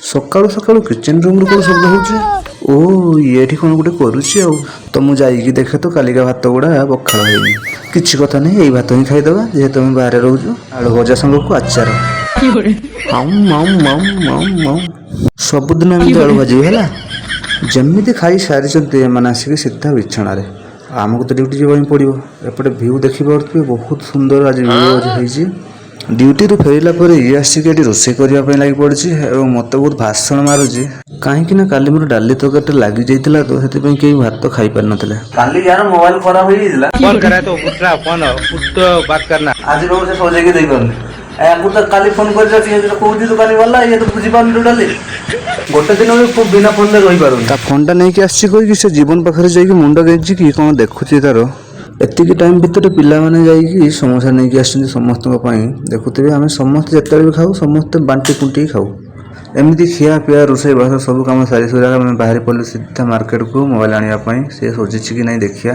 ସକାଳୁ ସକାଳୁ କିଚେନ୍ ରୁମ୍ରୁ କ'ଣ ଶବ୍ଦ ହେଉଛି? ଓ, ଇଏ ଏଠି କ'ଣ ଗୋଟେ କରୁଛି। ଆଉ ତ ମୁଁ ଯାଇକି ଦେଖେ ତ କାଲିକା ଭାତ ଗୁଡ଼ା ପଖାଳ ହେଇନି। କିଛି କଥା ନାହିଁ, ଏଇ ଭାତ ହିଁ ଖାଇଦେବା, ଯେହେତୁ ଆମେ ବାହାରେ ରହୁଛୁ। ଆଳୁ ଭଜା ସାଙ୍ଗକୁ ଆଚାର। ମାଉ ମାଉ ମାଉ ମାଉ ମାଉ। ସବୁଦିନ ଏମିତି ଆଳୁ ଭାଜିବି ହେଲା। ଯେମିତି ଖାଇ ସାରିଛନ୍ତି, ଏମାନେ ଆସିକି ସିଧା ବିଛଣାରେ। ଆମକୁ ତ ଡ୍ୟୁଟି ଯିବା ପାଇଁ ପଡ଼ିବ। ଏପଟେ ଭ୍ୟୁ ଦେଖିପାରୁଥିବେ, ବହୁତ ସୁନ୍ଦର ଆଜି ଭ୍ୟୁ ଆଜି ହେଇଛି। ଡ୍ୟୁଟିରୁ ଫେରିଲା ପରେ ଇଏ ଆସିକି ଏଠି ରୋଷେଇ କରିବା ପାଇଁ ଲାଗି ପଡ଼ିଛି ଏବଂ ମୋତେ ବହୁତ ଭାଷଣ ମାରୁଛି, କାହିଁକି ନା କାଲି ମୋର ଡାଲି ତରକାରୀଟା ଲାଗି ଯାଇଥିଲା, ତ ସେଥିପାଇଁ କେହି ଭାତ ଖାଇପାରିନଥିଲେ। କାଲି ଯାହାର ମୋବାଇଲ ଖରାପ ହେଇଯାଇଥିଲା, फोन करा तो उठना फोन, उठ तो बात करना। ଆଜି ବାବୁ ସେ ସଜେଇକି ଦେଇପାରୁନି। ଆକୁ ତ କାଲି ଫୋନ କରି କହୁଛି ଦୋକାନୀ ବାଲା, ଇଏ ତ ବୁଝିପାରୁନି ଟୋଟାଲି। ଗୋଟେ ଦିନ ବି ବିନା ଫୋନରେ ରହିପାରୁନି। ତା ଫୋନଟା ନେଇକି ଆସିଛି କହିକି ସେ ଜୀବନ ପାଖରେ ଯାଇକି ମୁଣ୍ଡ ଗେଞ୍ଜିକି କ'ଣ ଦେଖୁଛି ତାର। ଏତିକି ଟାଇମ୍ ଭିତରେ ପିଲାମାନେ ଯାଇକି ସମୋସା ନେଇକି ଆସିଛନ୍ତି ସମସ୍ତଙ୍କ ପାଇଁ। ଦେଖୁଥିବେ, ଆମେ ସମସ୍ତେ ଯେତେବେଳେ ବି ଖାଉ, ସମସ୍ତେ ବାଣ୍ଟି କୁଣ୍ଟିକି ଖାଉ। ଏମିତି ଖିଆ ପିଆ, ରୋଷେଇ ବାସ ସବୁ କାମ ସାରି ସୁରା ଆମେ ବାହାରି ପଡ଼ିଲୁ ସିଧା ମାର୍କେଟକୁ ମୋବାଇଲ ଆଣିବା ପାଇଁ। ସେ ସଜିଛି କି ନାହିଁ ଦେଖିବା।